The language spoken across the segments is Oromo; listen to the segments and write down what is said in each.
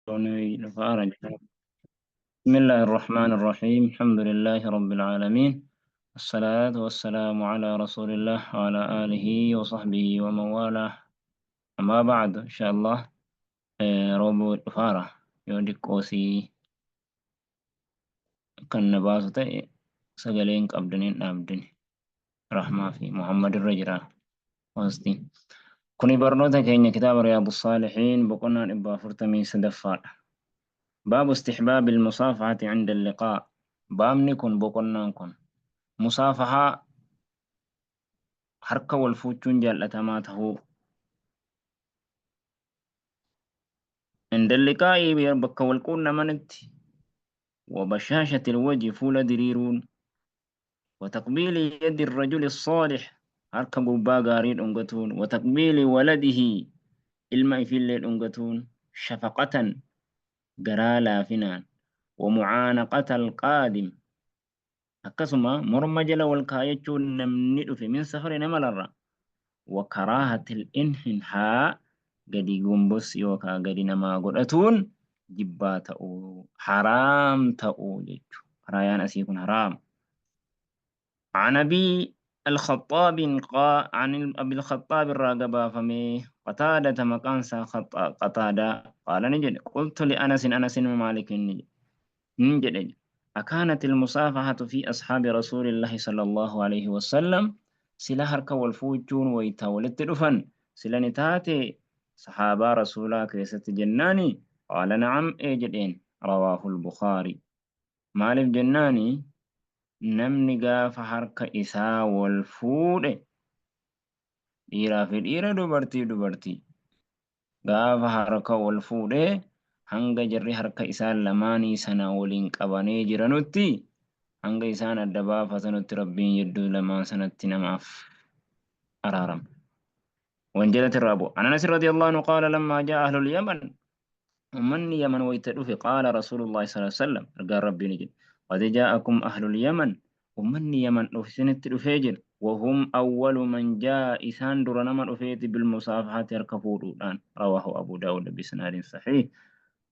Roobni dhufaara. بسم الله الرحمن الرحيم، الحمد لله رب العالمين، الصلاة والسلام على رسول الله وعلى آله وصحبه ومن والاه، أما بعد. إن شاء الله roobu dhufaara. Yoo xiqqoosii kan na baasu ta'e sagaleen qabdaniin dhaabdini. Rahmaa fi Muhammad irra jira. Hoostiin. Kuni barnoota keenya kitaaba Riyaadu Saalihiin boqonnaa 443ffaadha. Baabu istihbaabi al-musaafahati inda al-liqaa. Baabni kun, boqonnaan kun, musaafahaa, harka wal fuuchuun jaallatamaa tahuu, inda al-liqaa'i, bakka wal quunnamanitti, wa bashaashati al-wajhi, fuula diriiruun, wa taqbiili yadi ar-rajuli as-saalih, harka gurbaa gaarii dhungatuun, wa taqbiili waladihi, ilma ifiillee dhungatuun, shafaqatan, garaa laafinaan, wa mucaanaqata al-qaadim, akkasuma morma jala wal kaayachuun namni dhufe, min safari, nama larra, wa karaahatil inhinhaa, gadi gombos yookaan gadi namaa godhatuun jibbaa ta'uu, haraam ta'uu jechuudha. Karaayaan asii kun haraam. عن أبي الخطاب قا عن أبي الخطاب الراقبا فمي قتادة، مكان قتادة، قال نجد قلت لأنس، أنس مالك نجد، أكانت المصافحة في أصحاب رسول الله صلى الله عليه وسلم؟ sila harka wal fuuchuun waytaa walitti dhufan sila ni taate sahaabaa rasuulaa keessatti jennaani, قال نعم, ee jedheen. رواه البخاري. Maaliif jennaani, namni gaafa harka isaa wal fuudhe, dhiiraa fi dhiira, dubartii dubartii, gaafa harka wal fuudhe, hanga jarri harka isaan lamaanii sana waliin qabanii jiranutti, hanga isaan adda baafatanutti, Rabbiin jidduu lamaan sanatti namaaf araarama. Wanjalati irraa bu'a. عن أنس رضي الله عنه قال لما جاء أهل اليمن، ummanni Yaman wayta dhufe، قال رسول الله صلى الله عليه وسلم، ergaan Rabbii ni jedhe، قد جاءكم أهل اليمن، ummanni Yaman dhufe isinitti dhufee jira، وهم أول من جاء، isaan dura nama dhufeeti، بالمصافحة، harka fuudhuudhaan. رواه أبو داود بإسناد صحيح.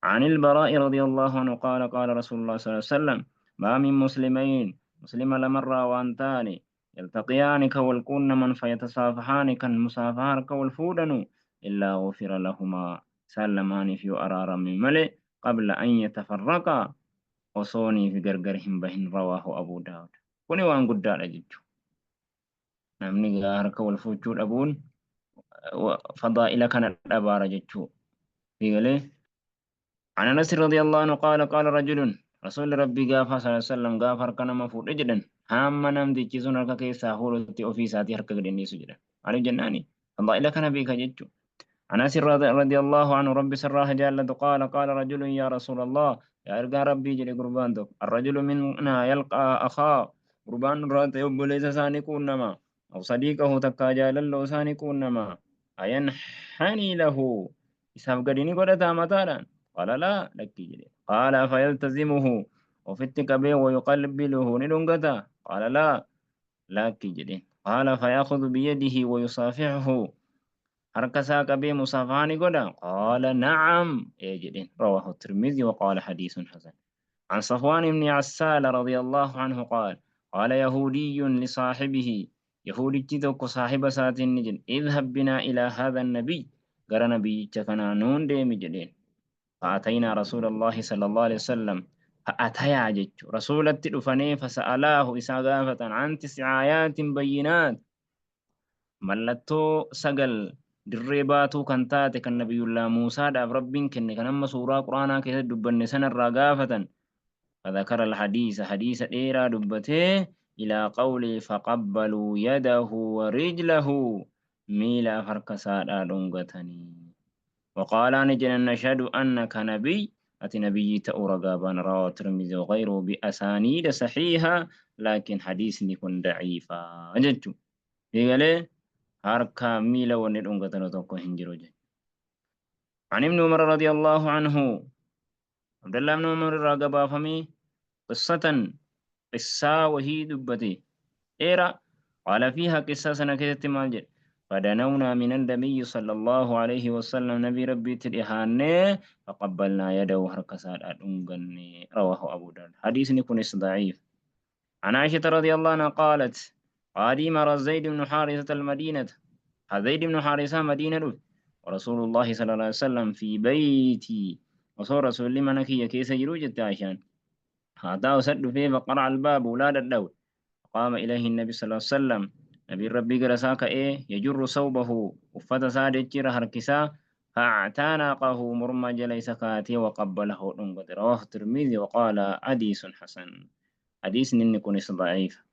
عن البراء رضي الله عنه قال قال رسول الله صلى الله عليه وسلم ما من مسلمين، مسلم لمرة وانتاني، يلتقيان، كوالكون من، فيتصافحان، كان مصافحة كوالفودن، إلا غفر لهما، سلمان في أرارا من ملئ، قبل أن يتفرقا، osoonii fi gargar hin bahin. رواه أبو داود. Kuni waan guddaadha jechuudha. Namni gaa harka wal fuuchuu dhabuun fadaa'ila kana dhabaara jechuu. Fiigalee. عن أنس رضي الله عنه قال قال رجل، رسول ربي gaafa صلى الله عليه وسلم gaafa harka nama fuudhe jedhan, hamma namtichi sun harka keessaa fuudhutti ofii isaatii harka gadi dhiisu jedhan. Maaliif jennaani, fadaa'ila kana beeka jechuudha. عن أنس رضي الله عنه، ربي سراها جالة، قال قال رجل يا رسول الله، يا إرقى ربي جل قربان دوك، الرجل منا يلقى أخاه، قربان رات يبليس ساني كونما، أو صديقه، تكا جالله ساني كونما، أينحني له، إساف قدني قدتا متالا؟ قال لا، لكي جل. قال فيلتزمه، وفي به، ويقلبله، ندنقتا؟ قال لا، لكي جل. قال فيأخذ بيده ويصافحه، harka isaa qabee musaafahaa ni godha؟ قال نعم, ee jedheen. رواه الترمذي وقال حديث حسن. عن صفوان بن عسال رضي الله عنه قال قال يهودي لصاحبه، يهودي tokko saahiba isaatiin ni jedhe، اذهب بنا إلى هذا النبي، gara nabiyyicha kanaa nuun deemi jedheen. فأتينا رسول الله صلى الله عليه وسلم، فأتيا jechu rasuulatti dhufanii، فسألاه، isaa gaafatan، عن تسع آيات بينات، mallattoo sagal dirree baatuu kan taate, kan nabiyullaa Muusaadhaaf Rabbiin kenne, kan amma suuraa Quraanaa keessatti dubbanne sanarraa gaafatan. فذكر الحديث، حديث dheeraa dubbatee، إلى قوله فقبلوا يده ورجله، miila harka isaadhaa dhungatanii، وقال نجنا نشهد أنك نبي، ati nabiyyi ta'uu ragaa baana. رواه الترمذي وغيره بأسانيد صحيحة، لكن حديثني kun daciifa jechu. Eegalee harka miila wanni dhungatan tokko hin jiru jechuudha. عن ابن عمر رضي الله عنه، عبد الله بن عمر irraa قصة، قصة وهي دبتي إيرا، قال فيها، قصة سنة كيست maal jedhe؟ فدنونا من النبي صلى الله عليه وسلم نبي ربي تلإهاني فقبلنا يده هركسات أدنغني. رواه أبو داود. حديث نكون ضعيف. عن عائشة رضي الله عنها قالت قادم زيد بن حارثة المدينة، زيد بن حارثة مدينة، ورسول الله صلى الله عليه وسلم في بيتي، وصور رسول الله منكي كيس جروجة عشان هذا وسد فيه فقرع الباب ولا الدو. قام إليه النبي صلى الله عليه وسلم نبي ربي قرساك إيه يجر صوبه وفت سادة هركسا فاعتنقه مرمى جليس كاتي وقبله أنقذ. رواه الترمذي وقال حديث حسن. حديث نكون ضعيف.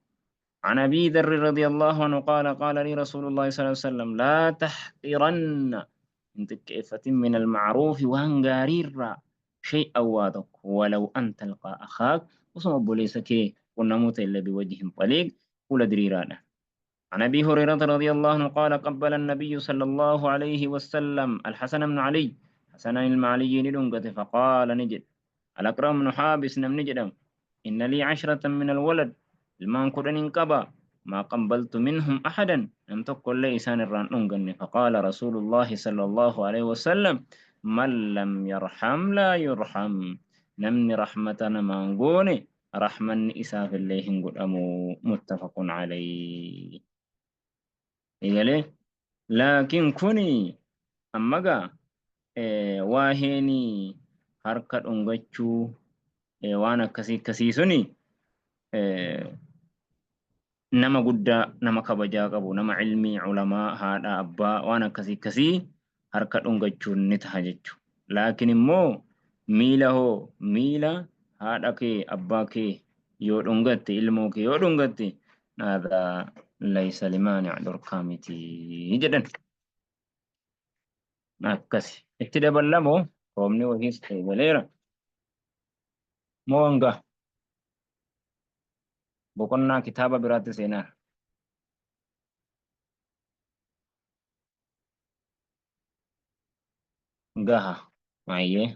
عن أبي ذر رضي الله عنه قال قال لي رسول الله صلى الله عليه وسلم لا تحقرن انت كيفة من المعروف وهنغارير شيء أوادك ولو أن تلقى أخاك وصم بوليسك ونموت إلا بوجه طليق ولا دريرانا. عن أبي هريرة رضي الله عنه قال قبل النبي صلى الله عليه وسلم الحسن بن علي حسن المعلي ندنقة فقال نجد الأكرم بن حابس نم نجدم إن لي 10 من الولد المان كرن انقبا ما قبلت منهم أحدا لم تقل لي إسان الران أنقني. فقال رسول الله صلى الله عليه وسلم من لم يرحم لا يرحم نمني رحمتنا مانقوني رحمن إساف الله نقول أمو. متفق عليه. إيه لكن كوني أمغا واهيني حركة أنغتشو وانا كسي كسي سني nama guddaa nama kabajaa qabu nama ilmii culamaa haadha abbaa waan akkasii akkasii harka dhungachuun ni taha jechuudha. Laakiin immoo miila hoo miila haadha kee abbaa kee yoo dhungatte ilmoo kee yoo dhungatte haadha laysa limaani dhorkaa miti jedhan. Akkasi itti dabalamoo roobni wahiis eegaleera. Moo hanga boqonnaa kitaaba biraatti seenaa. Gaha. Maayyee.